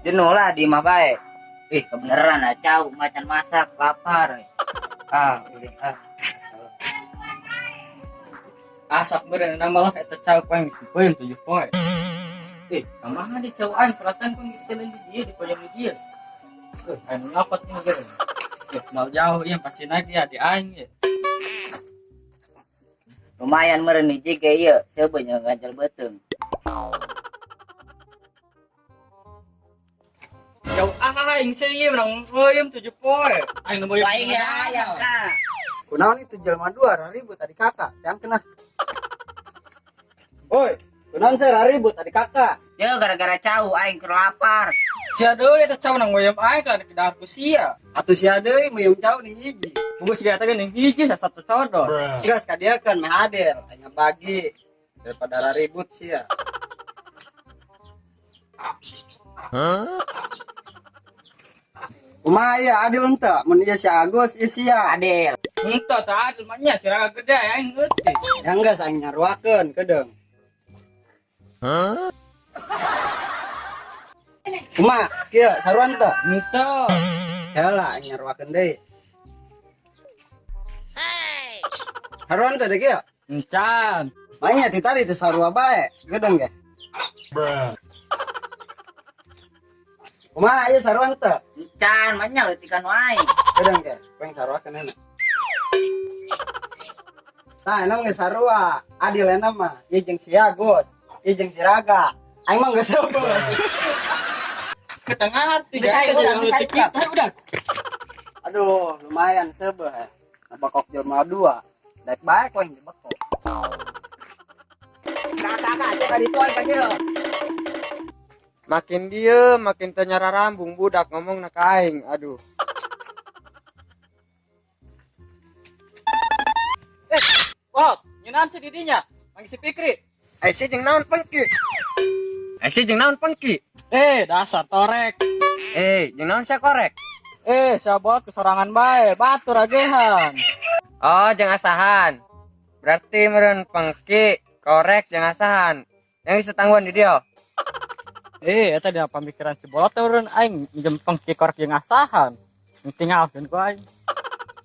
Jenuh lah di imah bae. Ih, kebeneran ah cau macan masak lapar. Ah, udah ah. Asak beureun nama lah eta cau paling geus dipeun 7 poe. Ih, kumaha di cau aing perasaan pun gitu di dia di pojok di dia. Aing ngapot nih beureun. Mal jauh ieu pasti naik ya di aing ya. Lumayan meureun hiji ge ieu, seubeuh nya ganjel beuteung. Jauh aing sih ieu menang euy 7 poe. Aing nu Aing ya aya ka. Kunaon itu jelema dua ribut tadi kakak, yang kena. Woi, kunaon saya ribut tadi kakak. Ya gara-gara cau aing keur lapar. Sia deui eta cau menang meuyeum aing kan ke dahar ku sia. Atuh sia deui meuyeum cau ning hiji. Bungkus ge eta ge ning hiji satu codor. Geus kadiakeun meh adil, aing ngabagi daripada ribut sia. Kumaha ya adil henteu? Mun ieu si Agus, ieu sia. Adil. Henteu tah adil mah nya si raga gede aing ngerti. Ya geus aing nyaruakeun kedeung. Kumaha kieu saruan teu? Henteu. Heula aing nyaruakeun deui. Saruan teu deui kieu? Encan. Manya ti tadi teu sarua bae, gedeung ge. Kumaha ieu saruan teu? Encan mah nya leutikan wae. Gedeung ge, peng saruakeun enak. Tah, enam geus sarua. Adil enak mah. Ieu jeung si Agus, ieu jeung si Raga. Aing mah geus seubeuh. Ke tengah hati, Geus, guys. aing udah, geus, aing udah. Udah. Aduh, lumayan seubeuh. Nabakok jelema dua. Daek bae ku aing dibekok. Kakak, kakak, saya ka ditu aing ka dieu. Makin diem, makin teu nyararambung budak ngomong na ka aing. Aduh. Bolot, nyeunaan si didinya. Manggih si Pikri. Eh, si jeung naon pengki? Eh, si jeung naon pengki? Dasar torek. Jeung naon sia korek? Sia bolot kesorangan bae, batur agehan. Oh, jeung asahan. Berarti meureun pengki, korek jeung asahan. Yang bisa tangguhan di dia. Eta dina pamikiran si bolot teh meureun aing minjem pengki korek jeung asahan. Tinggalkeun ku aing.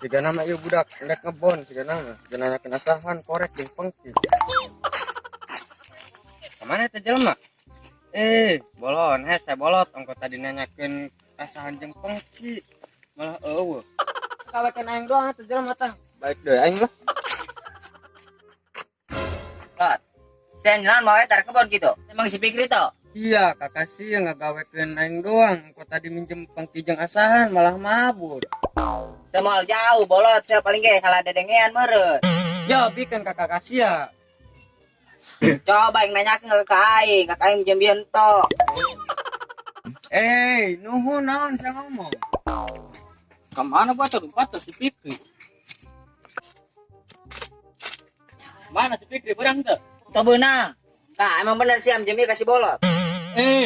Siga nama ieu budak rek ngebon siga nama. Siga nanyakeun asahan korek jeung pengki. Kamana eta jelema? Bolon, hese bolot ongko tadi nanyakeun asahan jeung pengki. Malah eueuh. Kawekeun aing doang eta jelema tah. Baik deui aing lah. Lot. Saya nyelan mau eta kebon gitu. Emang si Pikri to? Iya, kakak sih yang ngagawekeun aing doang. Kok tadi minjem pengki jeung asahan malah mabur. Saya mau jauh bolot, saya paling ge salah dedengean meureun. Ya, bikin kakak kasih ya. Coba yang nanyakeun ke kakak aing, kakak aing minjem bieu ento. Nuhun naon saya ngomong. Kamana baca lumpat si Pikri? Mana si Pikri berang teu? Teu beunang. Nah, emang bener sih minjem ieu ka si bolot.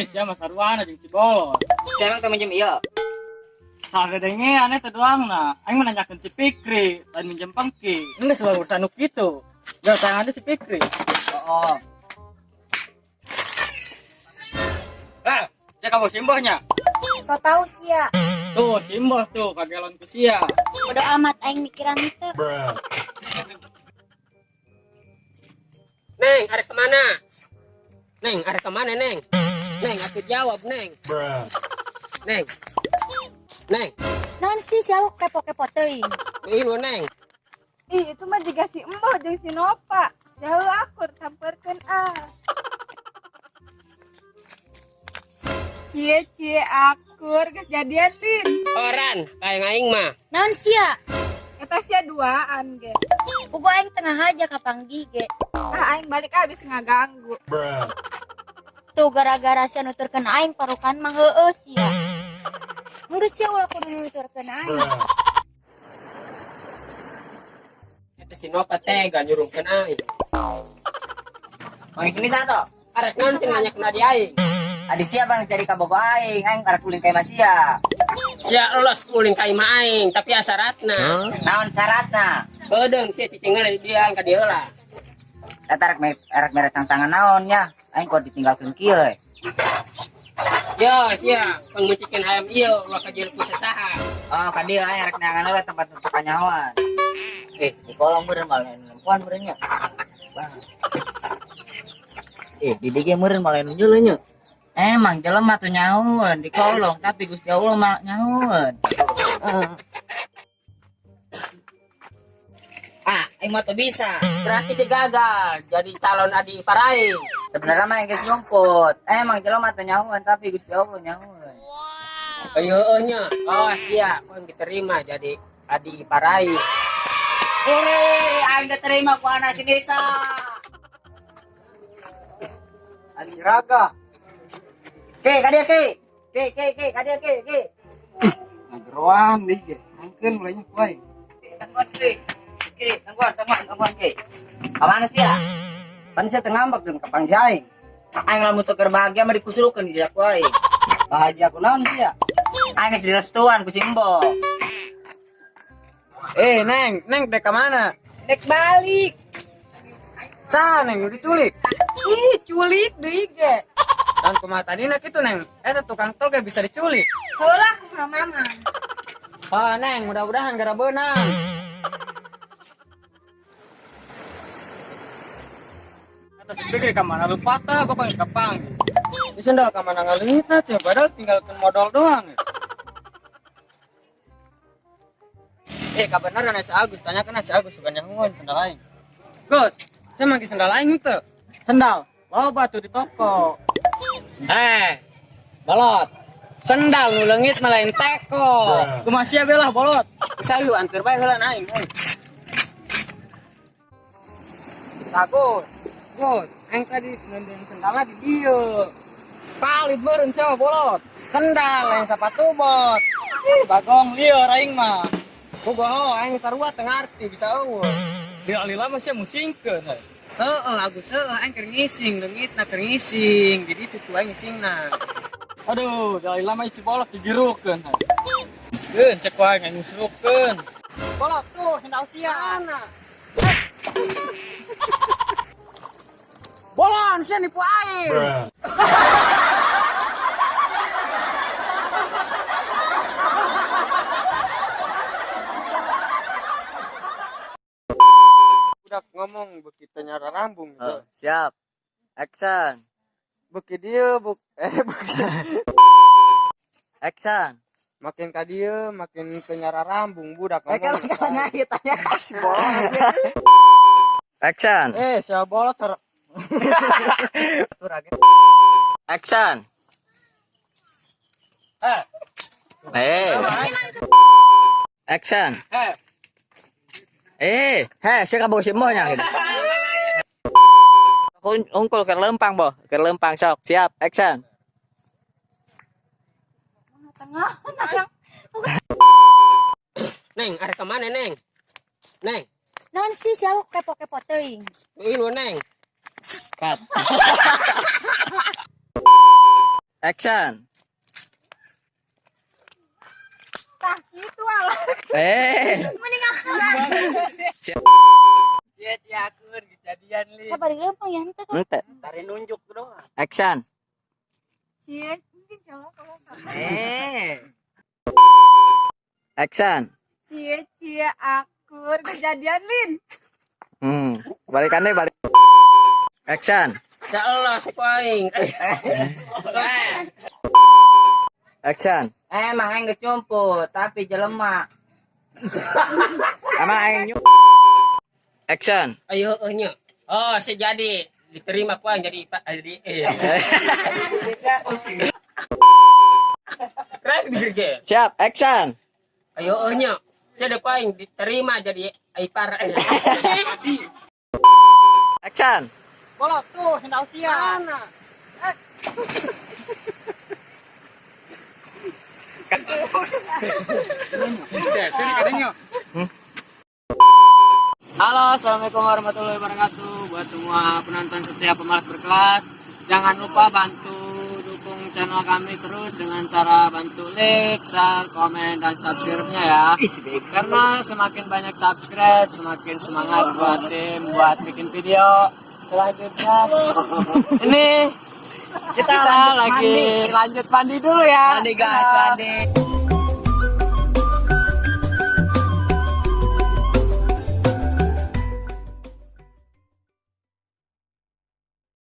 Sia mah saruana jeung si bolot. Sia emang teu minjem ieu. Salah dedengean eta doang na. Aing mah nanyakeun si Pikri, lain minjem pengki. Geus lah urusan nu kitu. Geus tangan si Pikri. Oh. Sia kamu simbohnya. So tau sia. Tuh, simboh tuh kagelon ku sia. Bodo amat aing mikiran teu. Neng, arek kemana? Neng, arek kemana, Neng? Neng, aku jawab, Neng. Neng. Neng. Naon sih sia lu kepo-kepo teuing? Ih, lu, Neng. Ih, itu mah jiga si Emboh jeung si Nopa. Jauh akur samperkeun ah. Cie cie akur geus jadian Lin. Oran, kayak aing mah. Naon sia? Eta sia duaan ge. Pugu aing tengah aja kapanggih ge. Ah, aing balik abis ngaganggu. Tuh gara-gara sia nuturkeun aing parukan mah heueuh sia. Geus sia ulah kudu nuturkeun aing. Eta si Nopa tega nyurungkeun aing. Mang sini satu. Arek naon sih nanya kena di aing? Adi siapa yang cari kabogo aing? Aing arek ulin ka imah sia. Sia elos ulin ka imah aing, tapi asaratna. Hah? Naon syaratna? Bedeung sia cicing heula di dia aing ka dieu heula. Eta arek mere tangtangan naon nya? Aing kok ditinggalkeun kieu. Yo, sia, pangmencikeun hayam ieu ulah kajieun ku sasaha. Oh, ka dieu aing rek neangan heula tempat untuk kanyahoan. Eh, di kolong meureun malah nempuan meureun nya. Wah. Eh, di dieu meureun malah nu nyeuleuh nya. Emang jelema tuh nyahoeun di kolong, tapi Gusti Allah mah nyahoeun. Ah, aing mah tuh bisa. Berarti si gagal jadi calon adi ipar aing. Sebenarnya mah geus nyumput. Emang jelema teh nyahoeun, tapi Gusti Allah nyahoeun. Ayo heueuh nya. Oh, sia, pun diterima jadi adi ipar aing. Hore, aing diterima ku anak si Nisa. Asiraga. Ke, ka dieu ke. Ke, ke, ke, ka dieu ke, ke. Ngageroan deui ge. Angkeun mulainya ku aing. Ke, tangguan ke. Ke, tangguan, tangguan, tangguan ke. Ka mana sia? Pan sia teu ngambek ka panggih aing. Aing lamun teu keur bahagia mah dikusurukeun di ku aing. Bahagia kunaon sia? Aing geus direstuan ku si Embo. Neng, Neng dek ka mana? Dek balik. Saha Neng nu diculik? Ih, culik deui ge. Dan kumaha tadina kitu Neng? Eta tukang toge bisa diculik. Heula kumaha mama. Ah, Neng, mudah-mudahan gara beunang. Atas pikir ka mana lu patah pokoknya kepang. Di sendal ka mana ngaleungitna teh padahal tinggalkeun modal doang. Kabeneran si Agus, tanyakeun si Agus sugan nyahoan sendal aing. Gus, saya mangki sendal aing teu? Sendal, loba tuh di toko. Bolot. Sendal nu leungit mah lain teko. Kumaha sia belah bolot? Sayu anteur bae heula aing. Agus, Gus, aing tadi ngeundeun sendalna di dieu. Palit meureun sia mah bolot. Sendal lain sepatu bot. Ih, bagong lieur aing mah. Bogoh aing sarua teu ngarti bisa eueuh. Lila-lila mah sia musingkeun. Heeh, Agus heueuh aing keur ngising, leungitna keur ngising. Jadi itu aing ngisingna. Aduh, lila mah isi bolot digirukeun. Keun cek wae aing ngusurukeun. Bolot tuh sendal sia. Bolon sia nipu aing. Budak ngomong beuki teu nyara rambung. Oh, siap. Action. Beuki dieu buk beuki. Action. Makin ka dieu makin teu nyara rambung budak ngomong. Kalau tanya tanya si bolot. Action. Sia bolot ter. Action. Action. Heh, sia kabogoh si Emoh nya gitu. Unggul keur lempang boh, keur lempang sok. Siap, action. Tengah. Neng, arek ka mana Neng? Neng. Naon sih sia kepo-kepo teuing? Ih, lu Neng. Cut. Action. Tah kitu alah. Mending aku. Cia cia akur geus jadian li. Sabar lempang ya henteu. Henteu. Tari nunjuk doang. Action. Cie, mungkin jawab kalau Action. Cie cie akur kejadian Lin. Balikan deh, balik. Action. Insyaallah si aing. Action. Emang aing geus nyumput, tapi jelema. Emang aing nyumput. Action. Ayo heueuh nya. Oh, saya jadi diterima ku aing jadi jadi Rek digirge. Siap, action. Ayo heueuh nya. Saya ku aing diterima jadi ipar. Action. Bolot tuh sendal sia. Halo, assalamualaikum warahmatullahi wabarakatuh. Buat semua penonton setia Pemalas Berkelas, jangan lupa bantu dukung channel kami terus dengan cara bantu like, share, komen, dan subscribe-nya ya. Karena semakin banyak subscribe, semakin semangat buat tim buat bikin video selanjutnya. Ini Kita Kita lanjut lagi mandi. lanjut mandi dulu ya. Mandi guys, mandi.